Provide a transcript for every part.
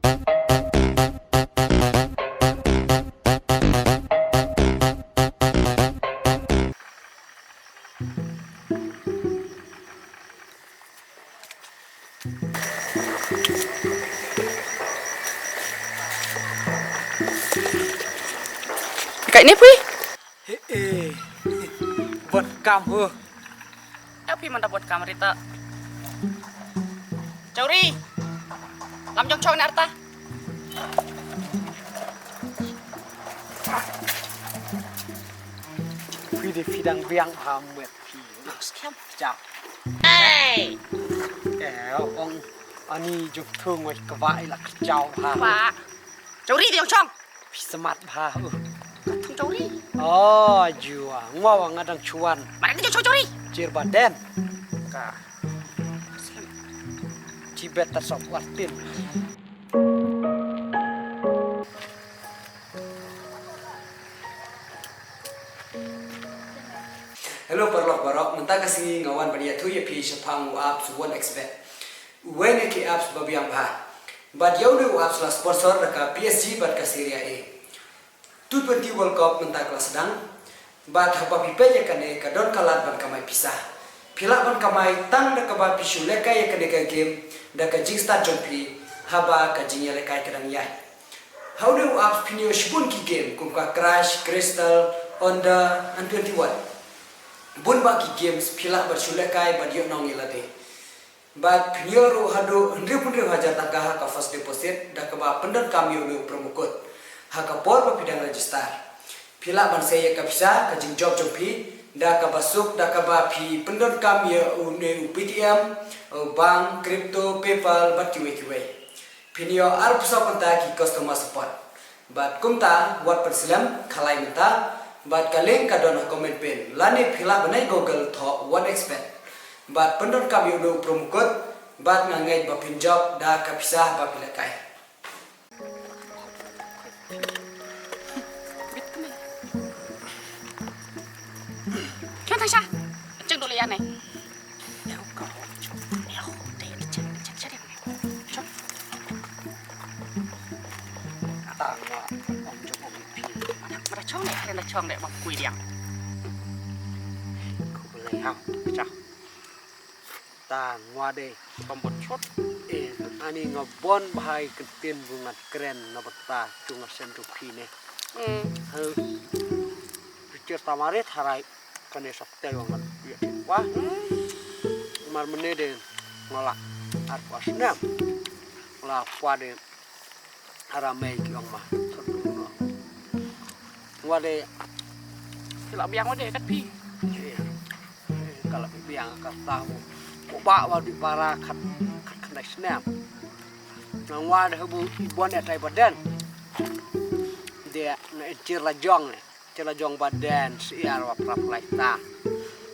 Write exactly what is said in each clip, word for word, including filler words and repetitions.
Kai ne pui? He eh. Bot kam ho. Api manda bot kam rita. Chauri. Lam jong chong ne arta. Phi de phi dang biang ha met phi. Skhem. Chao. Hey. Eh, ong ani jong thung wai ka ba ila ka chao ha. Ba. Chauri de jong chong. Phi smat bha. Ka thung chauri. Oh, jua. Ngwa wa nga dang chuan. Mana ka jong chong chauri. Chir ba den. Ka. Tibet ta sok wartin. Hello paralok baroh, mynta ka sngi nga wan ban ïathuh ïa phi shaphang u apps One X Bet. Uwei na ki apps ba biang bha. Bad ïa une u apps la sponsor da ka P S G bad ka Serie A. Two twenty World Cup mynta ka la sdang. Bad haba phi peit ïa kane ka don ka lad ban kamai pisa. Phi lah ban kamai tang da kaba phi shu lehkai ïa kane ka game da ka jingstad jong phi haba ka jingïalehkai ka dang ïaid. Ha une u apps phin ïoh shibun ki game kum ka Crash, Crystal, Under, and twenty-one. Bun bah ki games phi lah ban shu lehkai bad ïoh nong ïa lade. Bad phin ïoh ruh haduh hynriew phew hynriew hajar tyngka ha ka first deposit da kaba pyndonkam ïa une u promo code ha ka por ba phi dang register. Phi lah ban sei ïa ka pisa ka jingjop jong phi da kaba suk da kaba phi pyndonkam ïa une u Paytm, u bank, crypto, PayPal bad kiwei kiwei. Phin ïoh arphew saw kynta ki customer support. Bad kumta wat pynslem khalai mynta. Bad ka link ka don ha comment pin lane phi lah ban ai Google thoh One X Bet. Bad pyndonkam ïa une u promo code. Bad nga ngeit ba phin jop da ka pisa ba phi lehkai. Kyan thang sha. Cheng dole ya ne. Ata ma ong jong ong pi. Mana mana chong ne, kena chong ne bang kui diang. Ku belai ha. Cha. Ta ngwa de pambot chot. Eh, ani nga bon bha ïa ka ktien bu ngat kren na bata chung nga sem tu phi ne. Hmm. Hal. Pikir tamare tharai kane sap te wang ngat ïa ti wa. Mar mene de ngala ar kwa snem. Ngala kwa de Aramei ki ong ma thot du no. Wa de ki la biang wa de kat phi. Ka la biang ka ta u. Ko ba wa du para khat khat khat dai snem. Nang wa de bu i bon ya tai baden. De na en chir la jong ne. Chir la jong baden si ar wa prap lai ta.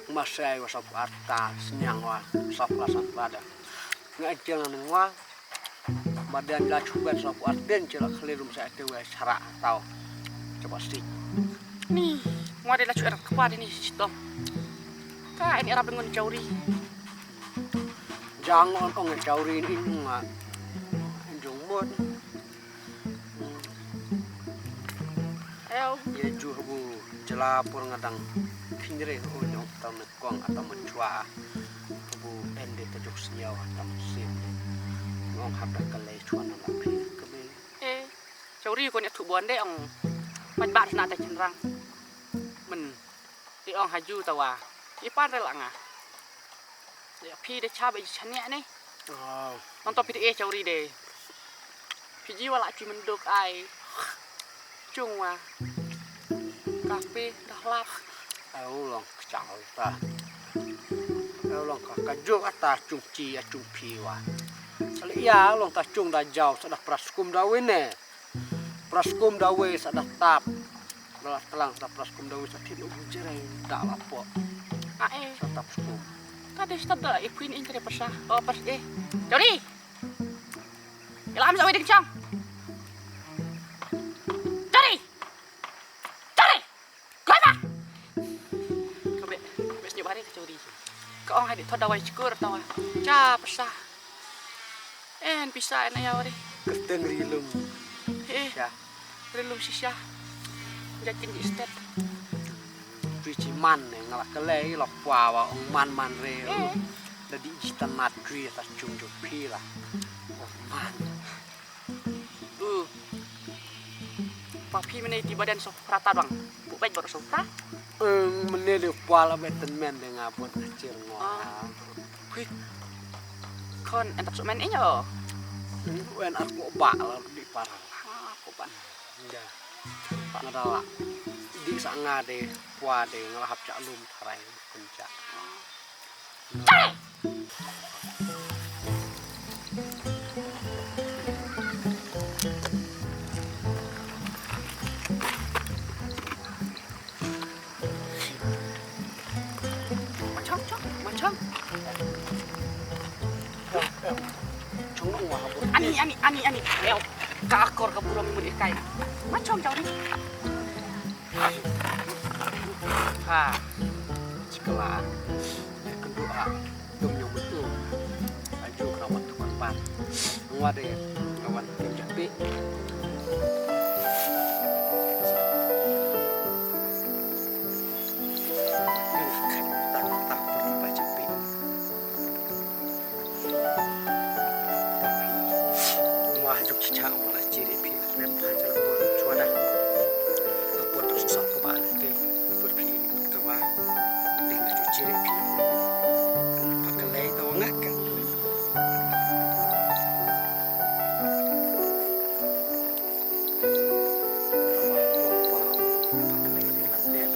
Ma sai wa sap ar ta snyang wa sap la sap la de. Nga en chir nang wa. Badan la chubat sa puat den che la khale rum sa te wei sara tau. Coba sik. Ni, ngwa de la chubat kpa de ni sitom. Ka ini rap dengan chauri. Jang on ong chauri ni nga. Jong mot. Ayo. Ye ju bu jela pur ngadang. Khinre ho nyong tau ne kong atau menchua. Bu ende ta jok sniaw atau mesin. Ngong hap da kalai chuan na phi kebe. Eh, chauri ko ne thu bon de ong. Mat bar sna ta chenrang. Men. Ti ong haju tawa. Ipan rela nga. Ya phi de chabe chania ne. Oh. Nonton phi de eh chauri de. Phi ji wala chi menduk ai. Chung wa. Kape dah lap. Au long kachang ta. Au long ka kajuk ata chung chi a chung phi wa. Sali ya long ta chung da jau sa dah pras kum da wei ne. Pras kum da wei sa dah tap. Dah tlang sa pras kum da wei sa thit lu jereng da la po. A eh. Sa tap skum. Ka de sta da i pin in kre pasa. Oh pas eh. Chauri. Ilam sa wei ding chang. Chauri. Chauri. Koi ba. Ka be, ka be senyap hari ka chauri. Ka ong hai di thot dawai chukur tawa. Cha pasa. En pisa en aya wari. Kyrteng Rilum. Eh, Shisha. Rilum Shisha. Jakin di stet. Phi chi man ne, nga la kylli la pwa wa ong man man re. Eh. Da di ji tan mat kri ta chung jo phi la. Ong man. Uh. Pa phi mene ti badan so prata dong. Bu bait bor so pra. Eh, mene de pwa la bet ten men de nga bot kacir ngo. Ah. Phi. Kon entak so men inyo. Wen at ko ba la di para. Ah, ko ba. Ya. Nga da la. Di sa nga de pwa de nga la hap cha lum tharai kun cha. Machang, chang, machang. Ani, ani, ani, ani. Leo. Ka akor ka burom mun ikai. Machang jauh ni. Ha. Chikala. Kendu ha. Dum nyong betul. Aju kena wan tukang pan. Ngwa de, kawan, kem japi. Kem japi, tak, tak, tak, tak, japi. Tapi, ngwa juk chichang, ngwa la chiri pi, nem pan jala pun, chwa dah. Apun tu susah ko ba, te. Pur phi ka ba ding ka chu chiri phi. Pa ka lei ta wa ngak ka. Ka ba pur pa pa ka lei de la den.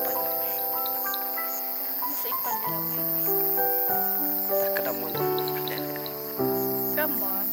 Pan de. Sa ipan de la. Ta ka da mon de. Ka mon.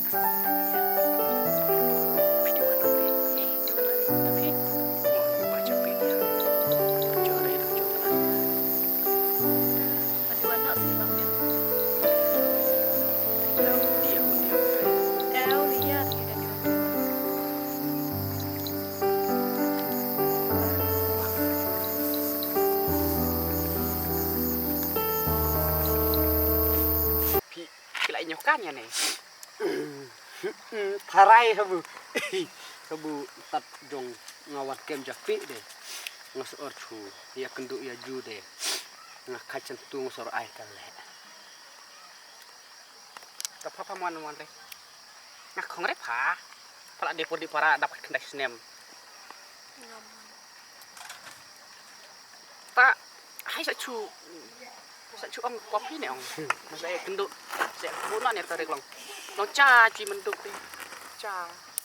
Phi, phi la ïoh kan ïa ne. Tharai habu. Habu tat jong nga wan kem japi de. Nga sor chu ïa kyndu ïa ju de. Nga kha chen tu nga sor ai ka le. Ta pha pha mon mon re. Nga khong re pha. Pha la de pur di para dap khyndai snem. Ta hai sa chu. Sa chu ong kopi ne ong. Masa e kendu. Sa ku na ne tarik long. Long cha chi menduk te. Cha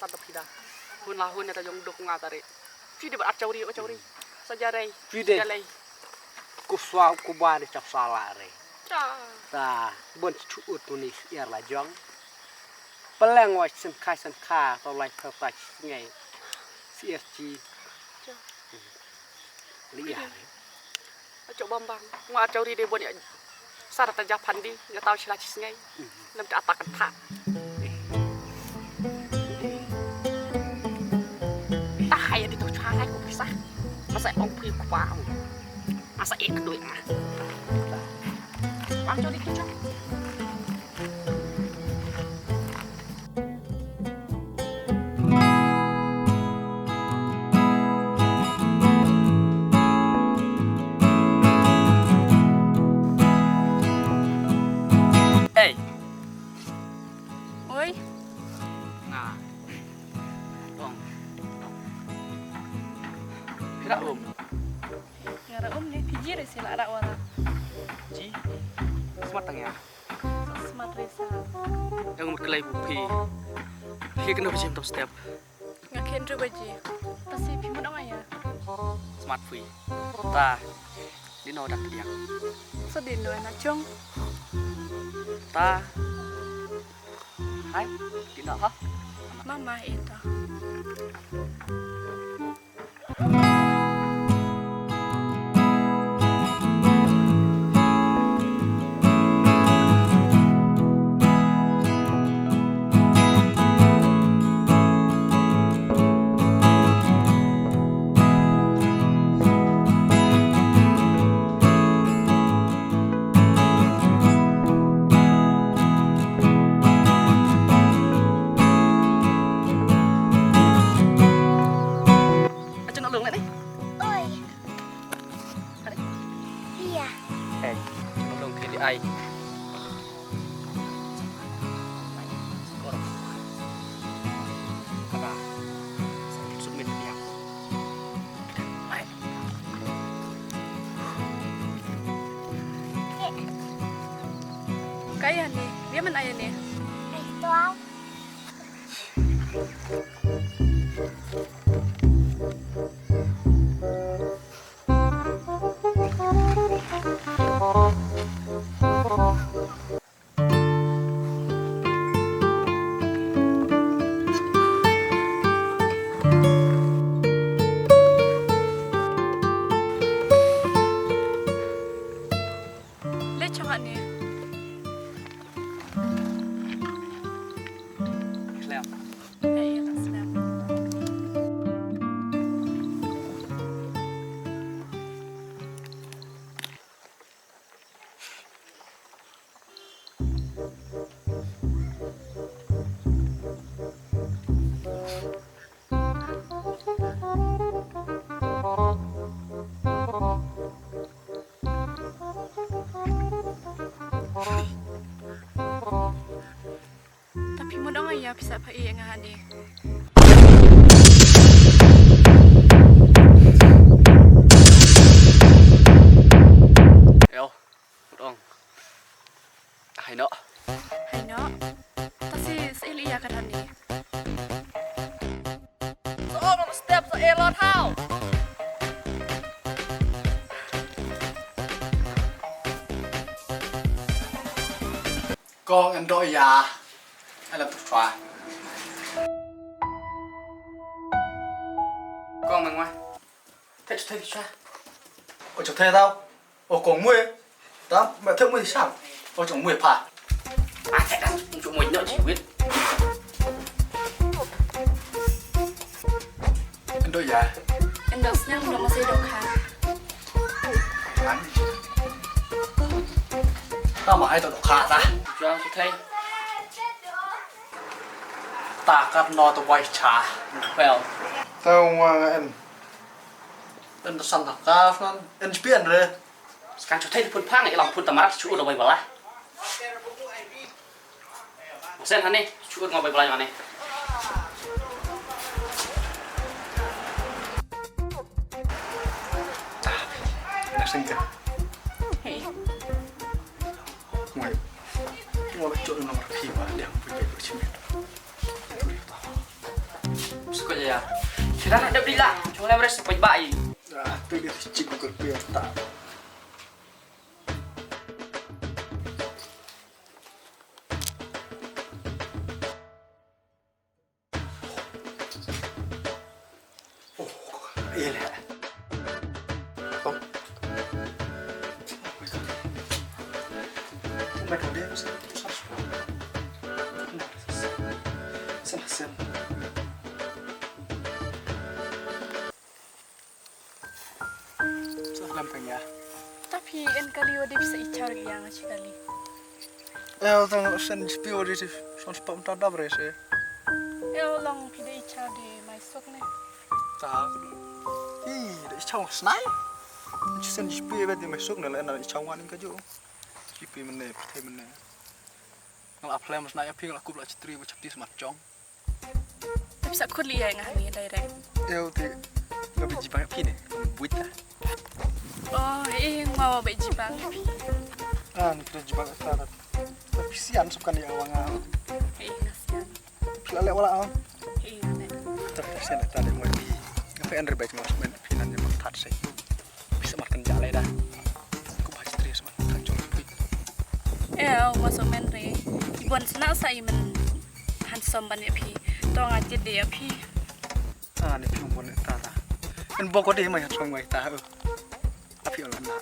ta ta pida. Hun la hun ne ta jong duk nga tarik. Chi de ba chawri ba chawri. Sa ja rei. Chi de. Ja lei. Ku swa ku ba de chap sala re. Cha. Ta bon chu ut tu ni er la jong. Peleng wa sen khai sen kha to lai pha ta chi ngai. Si er chi. Cha. Li ya. Acho bam bang. Ngwa acho ri de bon ya. Sar ta ja phan di, nga tau chila chi sngai. Nam ta atak ta. Ta hai di to cha hai ko pisa. Masa ong pui kwa. Masa ek doi ma. Bang cho di tu cha. Ei. Oi. Nga. Tong. Phi ra um. Nga ra um ne phi ji re sila ra wala. Ji. Smat tang ya. Smat re sa. Yang mut kelai bu phi. Phi kena bejim tong step. Nga khen ru baji. Pasi phi mut ong aya. Smat phi. Ta. Di no dak tiang. So di no na chong. Ta. Hai. Di no ha. Mama ita. Ai ïa ne, ïa man ai ïa ne. Ai to. Leit shong hangne. Khlem. Hei, ïa la slem. Ta phi mut ong ïa phi sa pha ïa nga hangne. Yo, mut ong. Hai noh. Hai noh. Ta si sa ïa ka hangne. Sa ong ba step sa e lot hau. Kong endo ya. Alam tu chwa. Kong mengwa. Thej thej chwa. O chwa thej tau. O kong mui. Tam, ma thek mui sam. O chong mui pha. A thek dang chong mui no chi wit. Endo ya. Endo snem endo masih endo kha. An. Ta ma ai to kha ta. Jang tu thei. Ta kat no to bai cha. Pel. Ta wa en. Endo san ta ka nan. En spian re. Skang chu thei phut phang i lam phut tamarat chu da bai bala. Sen hani chu ngai bai bala hani. Nak sengka. Hey. Ngai. Ngai chu nang rapi ba dia pui bai pui chim. Sukut ya. Kira nak dap dila. Cuma lebar sepoi bai. Ah, tu dia cik Google Pay tak. Oh, iya lah. Oh. Oh my God. Oh my God, dia mesti satu satu. Sen sen. Sa lam ka ïa. Ta phi en kali wa dip sa i char ïa nga chi kali. Eh, tang sen jipi wa dip son spam ta dab re se. Eh, long phi de i char de mai sok ne. Ta. Ih, de i char snai. Sen jipi wa de mai sok ne la na i char wa ning ka ju. Jipi mene, phi mene. Nga la phlem sna ïa phi nga la kup la chitri ba chapti smat chong. Tapi sa khut li ïa nga ni direct. Eo te nga ba jibang phi ne. Buit ta. Oh, eh, nga ba jibang phi. Ah, ni kira jibang ta ta. Tapi sian suk kan ïa wa nga. Eh, nga sian. Phi la leh wala ah. Eh, nga leh. Tapi sian ta de mo phi. Nga phi andre ba nga men phi nan ïa mat that sai. Bisa makan jalai dah. Aku baca terus man kan jong pui. Eh, oh, masuk men re. Ibon sena sa imen handsome ban ya phi. Tong aja deh ya phi. Ah, ni phi mon ta ta. En boko deh mai handsome mai ta. Tapi ala na.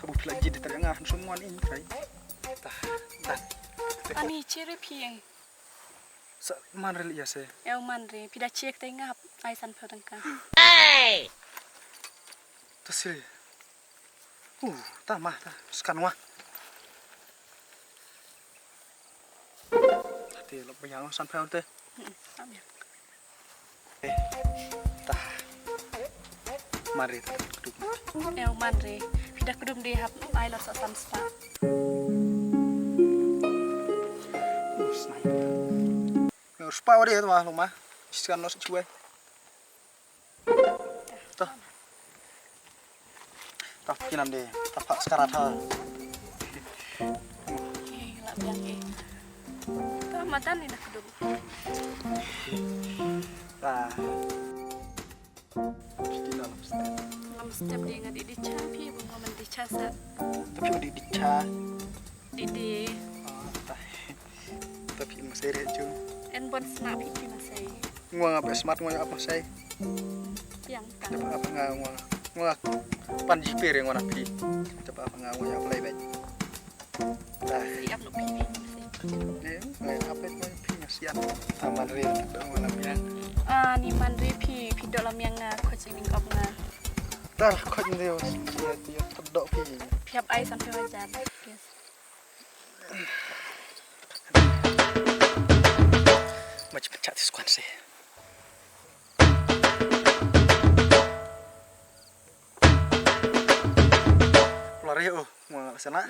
Kabu pila jid tadi nga handsome wan in kai. Ta. Ta. Ani ciri phi. Sa man re li ya se. Eo man re, phi da check te nga hap ai san phew tyngka. Hey! Ta si. Uh, ta ma ta skan wa. Te lo bayang san phew te. Hmm, am ya. Eh, ta. Mari ta kdum. Eo man re. Phi da kdum de hap ai lo sa san spa. Us nai. Eo spa wa de ma lo ma. Skan lo sa chuwe. Ta. Ta kinan de. Ta pa skara ta. Yang eh. Ka matan ni nak dum. Ah. Phi dei na lam step. Lam step dei nga dei dei cha phi, bun nga man dei cha sa. Phi dei dei cha. Dei dei. Ah, ta. Ta phi masai re chu. En bon sna phi phi masai. Ngwa nga ba smart ngwa ap masai. Yang kan. Tapa apa nga ngwa. Ngwa pan GPay re ngwa na phi. Tapa apa nga ngwa ap lai bai. Siap nuk phi. Dei, ngai update ngai phi nga sian. Taman re, dong lam yang. Ah, ni man re phi, phi dok lam yang nga khot sing ning op nga. Tar khot ni dei, sian ti dok phi. Phi hap ai san phi wajar. Yes. Macam pecah tu sekuan sih. Lari oh, ngwa sena.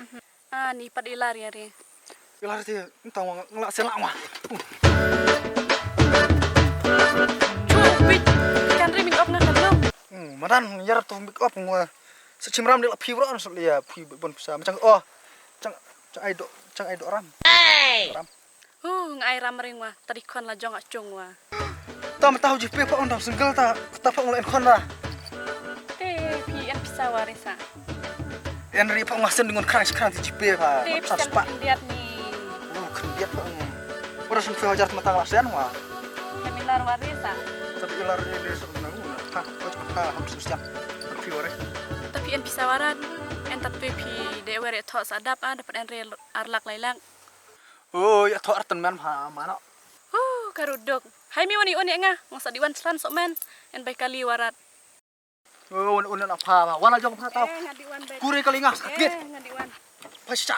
Ah, ni pat ilar ya re. Ilar ti, entang wa ngla sela wa. Chu, bit, kan ri make up na kan lo. Hmm, madan yar to make up ngwa. Sa chim ram de la phi bro so ya phi bon sa. Chang oh. Chang chang ai do, chang ai do ram. Ram. Hu, nga ai ram ring wa, ta dei khon la jong a chung wa. Ta ma ta hu GPay pha ong dang single ta, ta pha ong la en khon da. Te phi en pisa wa re sa. En ri pha ong la sen ngon khrang khrang ti GPay pha. Te pisa spa. Khyndiat ni. Oh, khyndiat pha ong. Ora sum phi hajar ma ta la sen wa. Em ilar wa re sa. Ta ilar re re so na ngun. Ha, ko ta ha hom su sian. Phi wa re. Ta phi en pisa wa rat. En ta phi phi de wa re tho sa dap a, dapat en re ar lak lai lak. Oi, a thok artan man ha mano. Hu, ka ruduk. Hai mi wani uni nga, nga sa diwan chlan sok man. En bai kali warat. Oh, un un na pha, wan la jong pha tau. Eh, nga diwan bai. Kuri kali nga, eh, sakit. Nga diwan. Pasha.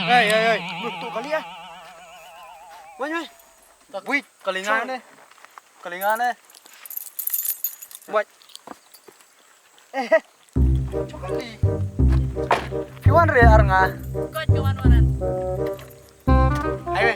Hey, hey, hey. Lu tu kali ah. Wai, wai. Wait, kali nga ne. Kali nga ne. Wait. Eh, chukali. Phi wan re ar nga. Kot phi wan wanan. Ai we.